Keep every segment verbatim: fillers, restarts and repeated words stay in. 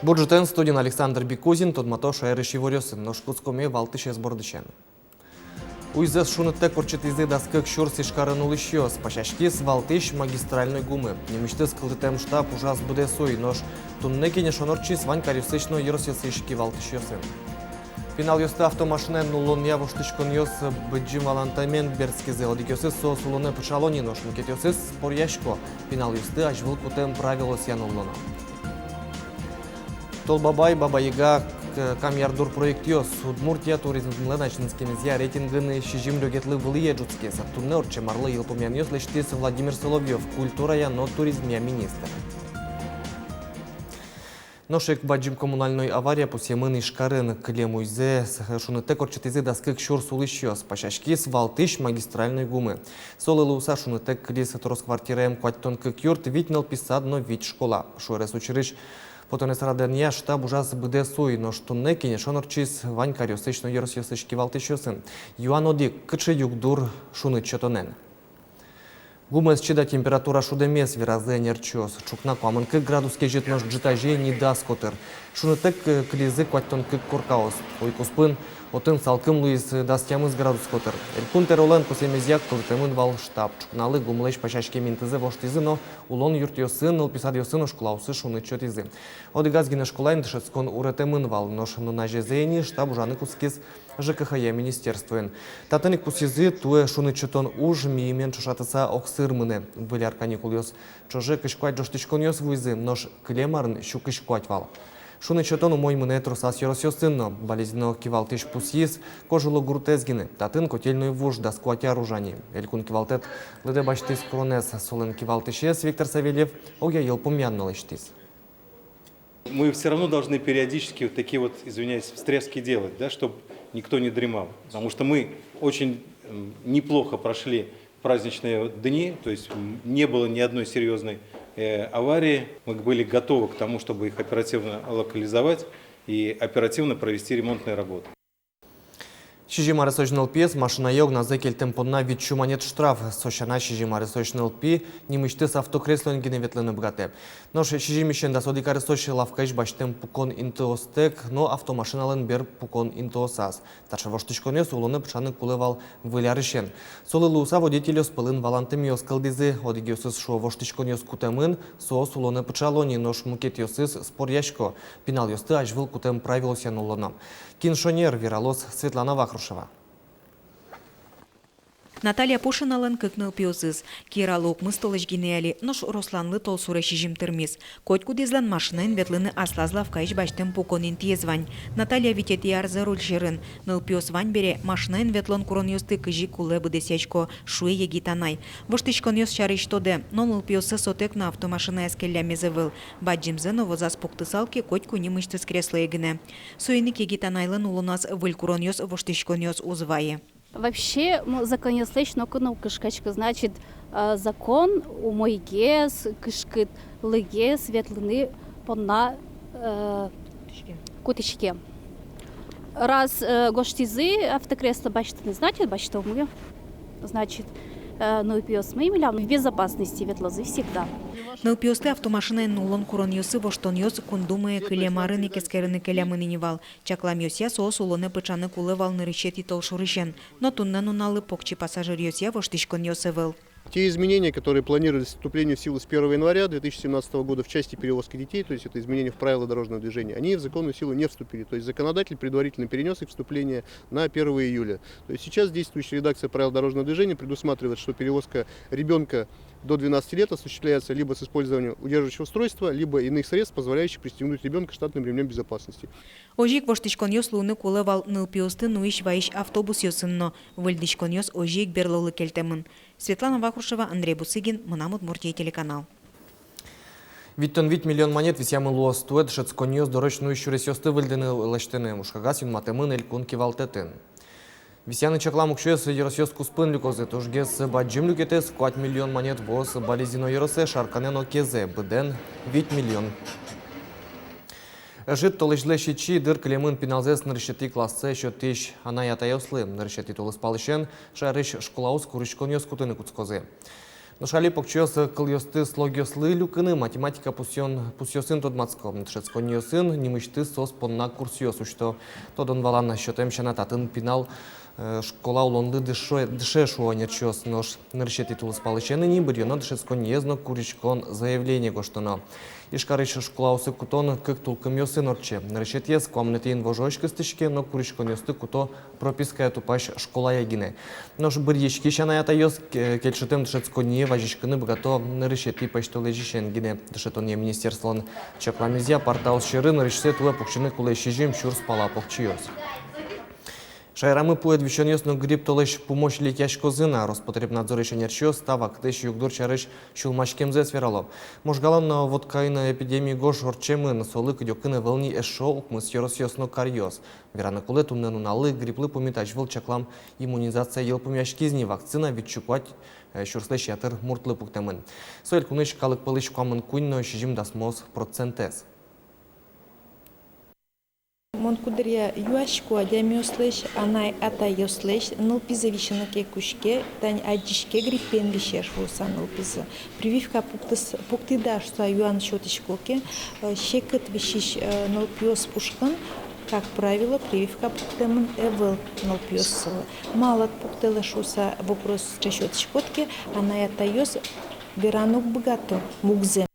Бур ӝытэн! Студиын Александр Бикузин. Тодмато шаерысь иворъёсын. Нош кутскомы валтӥсез бордысен. Уйзэс шунытэк ортчытӥзы дас кык сюрс Ижкарын улӥсьёс. Пасяськиз валтӥсь магистральной гумы. Нимысьтыз кылдытэм штаб ужаз быдэс уй, нош туннэ кенешон ортчиз вань каръёсысь но ёросъёсысь кивалтӥсьёсын. Пиналъёсты автомашинаен нуллонъя воштӥськонъёс быдӟым валантэмен берытскизы. Одӥгъёсыз соос улонэ пыӵало ни, нош мукетъёсыз споръясько пиналъёсты азьвыл кутэм правилоосъя нуллоно. Толбабай, Баба Яга, К-, Камъяр-Дур проектъёс. Удмуртия туризмлэн азинскемезъя рейтингын сизьым люкетлы вылӥе ӝутскиз. Туннэ ортчем арлы йылпумъянъёс лэсьтӥз Владимир Соловьёв, культурая но туризмъя министр. Нош ик бадӟым коммунальной авария пусъемын Ижкарын. Кылем уйзэ с-, шунытэк ортчытӥзы дас кык сюрс улӥсьёс. Пасяськиз валтӥсь магистральной гумы. Солы луыса шунытэк кылиз трос квартираем куатьтон кык юрт, вить нылпи сад но вить школа. Шуэрес учырысь потонэз радъянъя штаб ужаз быдэс уй, нош туннэ кенешон ортчиз вань каръёсысь но ёросъёсысь кивалтӥсьёсын. Юан одӥг: кыӵе югдур шуныт сётонэн? Гумыез чида температура шудэмез, веразы энерчиос. Ӵукна куамын кык градус кезьыт, нош ӝытазе ни дас котыр. Шунытэк, э, кылизы куатьтон кык коркаос. Уй куспын отын салкым луиз дас тямыс градус котыр. Элькун тӧролэн косэмезъя кылдытэмын вал штаб. Ӵукналы гумылэсь пасяськем интызэ воштӥзы но улон юртъёсы, нылпи садъёсы но школаосы шуныт сётӥзы. Одӥгаз гинэ школаын дышетскон уретэмын вал, нош нуназезэ ини штаб ужаны кутскиз ЖКХ-я министерствоын. Татын ик пусйизы, туэ шуныт сётон уж миымен ӵошатыса огсыр мынэ. Выль ар каникулъёс ӵоже кызь куать ӝожтӥськонъёс вуизы, нош кылем арын сю кызь куать вал. Шуныт сётон умой мынэ тросаз ёросъёсын но. Балезино кивалтӥсь пусйиз, кожыло гуртэз гинэ. Татын котельной вуж дас куать ар ужа ни. Элькун кивалтэт лыдэ басьтӥз куронэз. Солэн кивалтӥсез Виктор Савельев огъя йылпумъян но лэсьтӥз. Мы всё равно должны периодически вот такие вот, извиняюсь, встряски делать, да, чтоб никто не дремал. Потому что мы очень, м, неплохо прошли праздничные дни, то есть, м, не было ни одной серьёзной, э, аварии. Мы были готовы к тому, чтобы их оперативно локализовать и оперативно провести ремонтные работы. Сизьым аресозь нылпиез машинае огназэ кельтэм понна вить сю манет штраф. Со сяна, сизьым аресозь нылпи нимысьтыз автокреслоен гинэ ветлыны быгатэ. Нош сизьымысен дас одӥг аресозь лавкаысь басьтэм пукон интыостэк но автомашиналэн бер пукон интыосаз. Таӵе воштӥськонъёс улонэ пыӵаны кулэ вал Выль арысен. Солы луыса водительёс пӧлын валантэмъёс кылдӥзы. Одӥгъёсыз шуо, воштӥськонъёс кутэмын, соос улонэ пыӵало ни, нош мукетъёсыз споръясько пиналъёсты азьвыл кутэм правилоосъя нуллоно. Кин шонер, вералоз Светлана Вахрушева. Наталья Пушиналэн кык нылпиосыз. Киралы укмыс толэзь гинэ али, нош Русланлы толсуре сизьым тырмиз. Котькудӥзлэн машинаен ветлыны аслаз лавкаысь басьтэм пукон интыез вань. Наталья витетӥ арзэ руль сьӧрын. Нылпиос вань бере, машинаен ветлон куронъёсты кызьы кулэ быдэсъясько, шуэ егит анай. Воштӥськонъёс сярысь тодэ, но нылпиоссэ сотэк но автомашинаез келлямез ӧвӧл. Бадӟымзэ но возаз пуктысал ке, котьку нимысьтыз креслое гинэ. Соин ик егит анайлэн улоназ выль куронъёс, воштӥськонъёс уз вае. Вообще, м, законъёслэсь ноку но уг кышкаськы, значит, э, закон умойгес, кышкытлыгес ветлыны понна, э, кутӥське. Раз, э, гожтӥзы автокресло басьтыны, значит, басьтомы. Значит, э, нылпиосмы милям в безопасности ветлозы всегда. Нылпиосты автомашинаен нуллон куронъёсы воштонъёс Кун Думае кылем арын ик эскерыны келямын ини вал. Чакламъёсъя, соос улонэ пыӵаны кулэ вал нырысетӥ толшурысен. Но туннэ нуналлы покчи пассажиръёсъя воштӥськонъёс ӧвӧл. Те изменения, которые планировались к вступлению в силу с первого января две тысячи семнадцатого года в части перевозки детей, то есть это изменения в правила дорожного движения, они в законную силу не вступили. То есть законодатель предварительно перенёс их вступление на первое июля. То есть сейчас действующая редакция правил дорожного движения предусматривает, что перевозка ребёнка до двенадцати лет осуществляется либо с использованием удерживающего устройства, либо иных средств, позволяющих пристегнуть ребёнка штатным ремнём безопасности. Озьы ик воштӥськонъёс луыны кулэ вал нылпиосты нуись-ваись автобусъёсын но. Выльдӥськонъёс озьы ик берлолы кельтэмын. Светлана Вахрушева, Андрей Бусыгин, «Мынам Удмуртие» телеканал. Витьтон вить миллион манет висъямын луоз туэ дышетсконниос дорозь нуись сюресъёсты выльдыны лэсьтыны. Ужкагаз юнматэмын элькун кивалтэтын. Висъяны чаклам уксёез ёросъёс куспын люкозы. Тужгес бадӟым люкетэз, куать миллион манет, вуоз Балезино ёросэ, Шарканэ но Кезэ, быдэн вить миллион. Ӧжыт толэзьлэсь ичи дыр кылемын пиналзэс нырысетӥ классэ сётӥсь анай-атайёслы. Нырысетӥ тулыспалысен шаерысь школаос куриськонъёс кутыны кутскозы. Нош али покчиос кылъёсты слогъёслы люкыны математика пусъён-, пусъёсын тодматско. Дышетсконниосын нимысьтыз соос понна курсъёс усьто. Тодон-валан сётэм сяна, татын пинал, э, школа улонлы дышо-, дыше, шуо ӧнерчиос. Нош нырысетӥ тулыспалысен ини быръёно дышетсконниез но куриськон заявление гожтоно. Ижкарысь школаосы кутон кык тулкымъёсын ортче. Нырысетӥез куамынэтӥ инвожоозь кыстӥське но куриськонъёсты куто пропиская тупась школае гинэ. Нош быръиськись анай-атайёс ке-, кельшытэм дышетсконние вазиськыны быгато нырысетӥ пӧсьтолэзьысен гинэ. Дышетонъя министерстволэн чакламезъя, парта сьӧры нырысьсэ туэ пуксьыны кулэ сизьым сюрс пала покчиос. Шаерамы пуэд висёнъёс но грипп толэзь пумозь лэсьтӥськозы на. Роспотребнадзорысь ӧнерчиос та вакытысь югдур сярысь сюлмаськемзэс верало. Можгалэн но Воткаын эпидемия гож ортчемын, солы кыдёкын ӧвӧл ни эшшо укмыс ёросъёс но каръёс. Вераны кулэ, туннэ нуналлы грипплы пумит азьвыл чаклам иммунизация йылпумъяськиз ни, вакцина витьсю куать, э, сюрслэсь ятыр муртлы пуктэмын. Со элькунысь калык пӧлысь куамын куинь но сизьым дасмос процентэз. Мон куддыръя юасько адямиослэсь, анай-атайёслэсь, нылпизы висьыны ке кутске, тани адӟиське, гриппен висе шуыса нылпизы. Прививка пуктӥз-, пуктӥды-а шуыса юан сётӥсько ке, э, секыт висись, э, нылпиос пушкын, как правило, прививка пуктэмын ӧвӧл нылпиослы. Малы ӧд пуктэлэ шуыса вопрос сётӥськод ке, анай-атайёс вераны уг быгато мугзэм.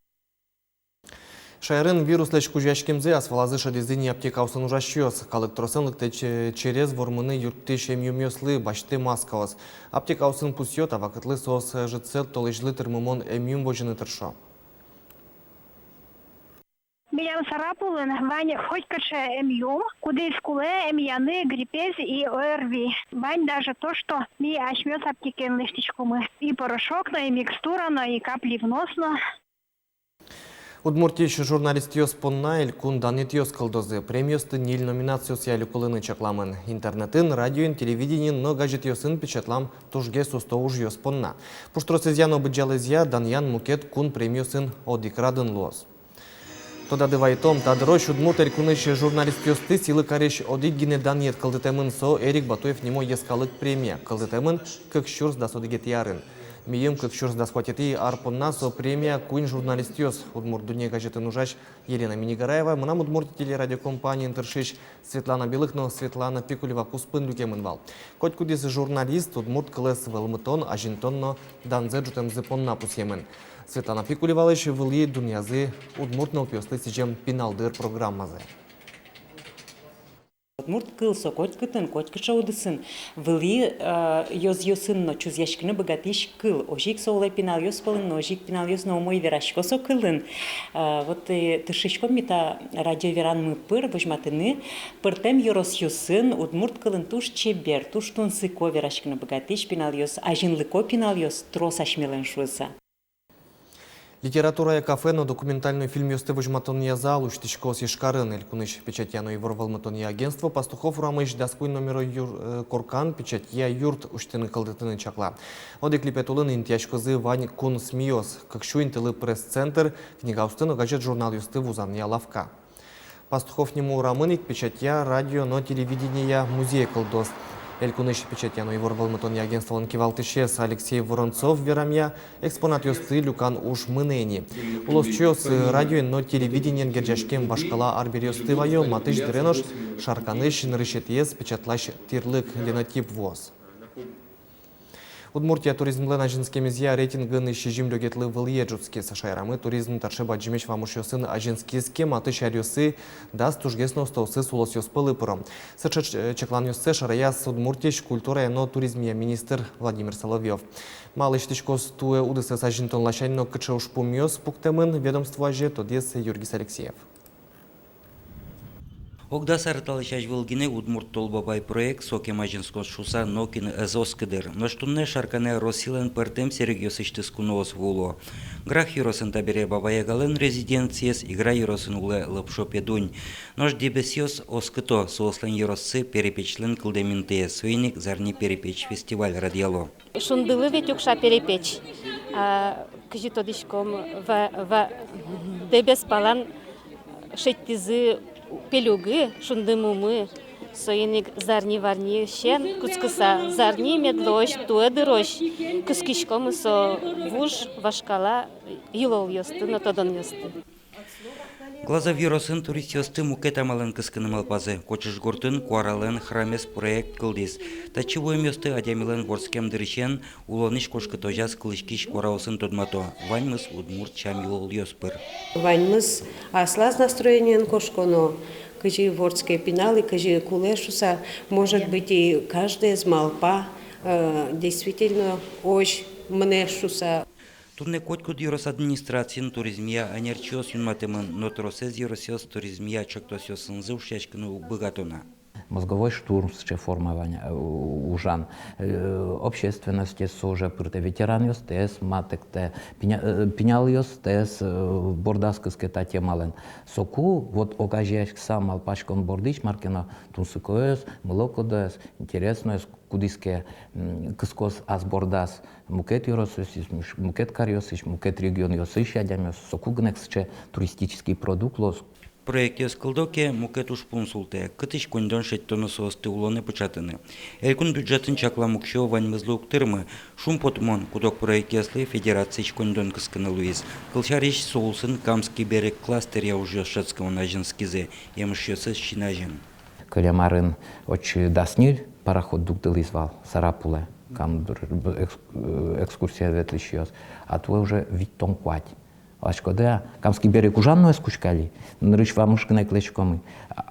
Шаерын вируслэсь кузёяськемзэ асвалазы шӧдӥзы ни аптекаосын ужасьёс. Калык тросэн лыктэ че-, через вормыны юрттӥсь эмъюмъёслы, басьтэ маскаос. Аптекаосын пусъё, та вакытлы соос ӧжытсэ толэзьлы тырмымон эмъюм возьыны тыршо. Милям Сарапулын вань котькыӵе эмъюм, кудӥз кулэ эмъяны гриппез и ОРВИ. Вань даже то, что ми асьмеос аптекаын лэсьтӥськомы. И порошок но, и микстура но, и капли в нос но. Удмуртиысь журналистъёс понна элькун данъетъёс кылдозы. Премиосты ньыль номинациосъя люкылыны чакламын: интернетын, радиоын, телевидениын но газетъёсын печатлам тужгес усто ужъёс понна. Пуштросэзъя но быдӟалаезъя данъян мукет кун премиосын одӥг радын луоз. Тодады вайтом, та дырозь Удмурт Элькунысь журналистъёсты сӥлы карись одӥг гинэ данъет кылдытэмын, со Эрик Батуев нимо йӧскалык премия. Кылдытэмын кык сюрс дас одӥгетӥ арын. Мийым кык сюрс дас куатетӥ ар понна со премия куинь журналистъёс: «Удмурт дунне» газетын ужась Елена Миннигараева, «Мынам Удмуртие» телерадиокомпаниын тыршись Светлана Белых но Светлана Пикулева куспын люкемын вал. Котькудӥз журналист удмурт кылэз вӧлмытон, азинтон но данзэ ӝутэмзы понна пусъемын. Светлана Пикулевалэсь вылӥ дунъязы удмурт нылпиослы сӥзем пинал дыр программазэ. Удмурт кыл со котькытын, котькыӵе удысын вылӥ, э, ёзъёсын но чузъяськыны быгатӥсь кыл. Озьы ик со улэ пиналъёс пӧлын но, озьы ик пиналъёс но умой верасько со кылын. Э, вот, э, тыршиськом ми та радио веранмы пыр возьматыны пӧртэм ёросъёсын удмурт кылын туж чебер, туж тунсыко вераськыны быгатӥсь пиналъёс, азинлыко пиналъёс трос асьмелэн шуыса. Литературая кафе но документальной фильмъёсты возьматонъя зал усьтӥськоз Ижкарын. Элькунысь печатья но ивор вӧлмытонъя агентство Пастухов урамысь дас куинь номеро юр-, э, коркан печатья юрт усьтыны-кылдытыны чакла. Одӥг липет улын интыяськозы вань кун СМИ-ос, кык сю интылы пресс-центр, книгаосты но газет-журналъёсты вузанъя лавка. Пастухов нимо урамын ик печатья, радио но телевиденияя музей кылдоз. Элькунысь печатья но ивор вӧлмытонъя агентстволэн кивалтӥсез Алексей Воронцов верамъя, экспонатъёсты люкан уж мынэ ини. Улосчиос радиоен но телевидениен герӟаськем вашкала арбериосты ваё, матысь дыре нош Шарканысь нырысетӥез печатлась тирлык линотип вуоз. Удмуртия туризмлэн азинскемезъя рейтингын сизьым лёгетлы вылӥе ӝутскиз. Шаерамы туризм таӵе бадӟымесь вамышъёсын азинскиз ке, матысь аръёсы дас тужгес но устоосыз улосъёс пӧлы пыро. Сыӵе ч-, чакланъёссэ шараяз Удмуртиысь культурая но туризмъя министр Владимир Соловьёв. Ма лэсьтӥськоз туэ удысэз азинтон ласянь но кыӵе ужпумъёс пуктэмын ведомство азе, тодӥз Юргис Алексеев. Ог дас ар талэсь азьвыл гинэ «Удмурт Тол Бабай» проект сокем азинскоз шуыса нокин ӧз оскы дыр. Нош туннэ Шарканэ Россилэн пӧртэм сэрегъёсысьтыз куноос вуо. Грах ёросын табере Баба Ягалэн резиденциез, Игра ёросын улэ Лопшо Педунь. Нош Дэбесъёс оскыто соослэн ёроссы перепечлэн кылдэм интые, соин ик «Зарни перепеч» фестиваль радъяло. Шундылы ведь укша перепеч. А, кызьы тодӥськом, ва-, ва-, Дэбес палан шедьтӥзы пелюгы, шундымумы, Соин ик зарни-варнисен кутскыса, зарни медло озь, туэ дыр озь кыскиськомы со вуж вашкала йылолъёсты но тодонъёсты. Глазов ёросын туристъёсты мукет амалэн кыскыны малпазы. Кочышгуртын Куаралэн храмез проект кылдӥз. Татчы вуэмъёсты адямилэн вордскем дырысен, улонысь кошкытозяз кылӥськись куараосын тодмато. Ваньмыз удмурт сям-йылолъёс пыр. Ваньмыз аслаз настроениен кошконо, кызьы вордске пинал и кызьы кулэ шуса, может быть, и каждыез малпа, э, действительно озь мынэ шуса. Туннэ котькуд ёрос администрациын туризмъя ӧнерчиос юнматэмын, но тросэз ёросъёс туризмъя чектосъёсынызы ушъяськыны уг быгато на. Мозговой штурм сыӵе форма вань, э, у-, ужан. Э, общественностез со уже пыртэ, ветеранъёстэс матэктэ, пиня-, э, пинялъёстэс, э, бордаз кыске та темалэн. Соку вот огазеяськыса малпаськон бордысь мар ке но тунсыкоез, мылокыдоез, интересноез, кудӥз ке, м, кыскоз ас бордаз мукет ёросысь, муш-, мукет каръёсысь, мукет регионъёсысь адямиос, соку гинэ ик сыӵе туристический продукт луоз. Проектъёс кылдо ке, мукет ужпум султэ, кытысь коньдон шедьтоно соосты улонэ пыӵатыны. Элькун бюджетын чаклам уксё ваньмызлы уг тырмы. Шумпотымон, куд-ог проектъёслы федерациысь коньдон кыскыны луиз. Кылсярысь, со улсын Камский берег кластеръя ужъёс шӧдскымон азинскизы, емышъёсыз син азьын. Кылем арын отчы дас ньыль пароход дугдылӥз вал Сарапулэ, кам дыр, экс-, э, экскурсие ветлӥсьёс, а туэ уже витьтон куать. Валаськоды-а, Камский берег ужан но ӧз кутскы али, нырысь вамыш гинэ ик лэзиськомы,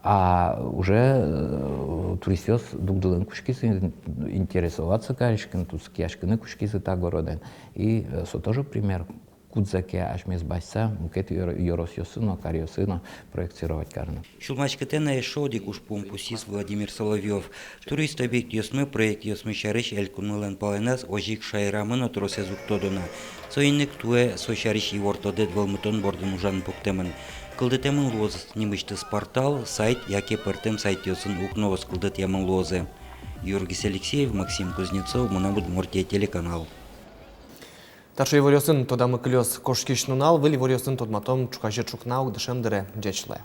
а уже, э, туристъёс дугдылыны кутскизы, ин-, интересоваться кариськыны, тунсыкъяськыны кутскизы та городэн. И, э, со тоже пример, кудзэ ке асьмеос басьтыса, мукет ёр-, ёросъёсы но, каръёсы но проектировать карыны. Сюлмаськытэ на эшшо одӥг ужпум, пусйиз Владимир Соловьёв. Турист объектъёсмы, проектъёсмы сярысь элькунмылэн палэназ озьы ик шаерамы но тросэз уг тодо на. Соин ик туэ со сярысь ивортодэд вӧлмытон бордын ужан пуктэмын. Кылдытэмын луоз нимысьтыз портал, сайт яке пӧртэм сайтъёсын укноос кылдытъямын луозы. Юргис Алексеев, Максим Кузнецов, «Мынам Удмуртие» телеканал. Таӵе иворъёсын тодамы кылёз кошкись нунал. Выль иворъёсын тодматом ӵуказе ӵукна ик дышем дыре. Ӟеч луэ.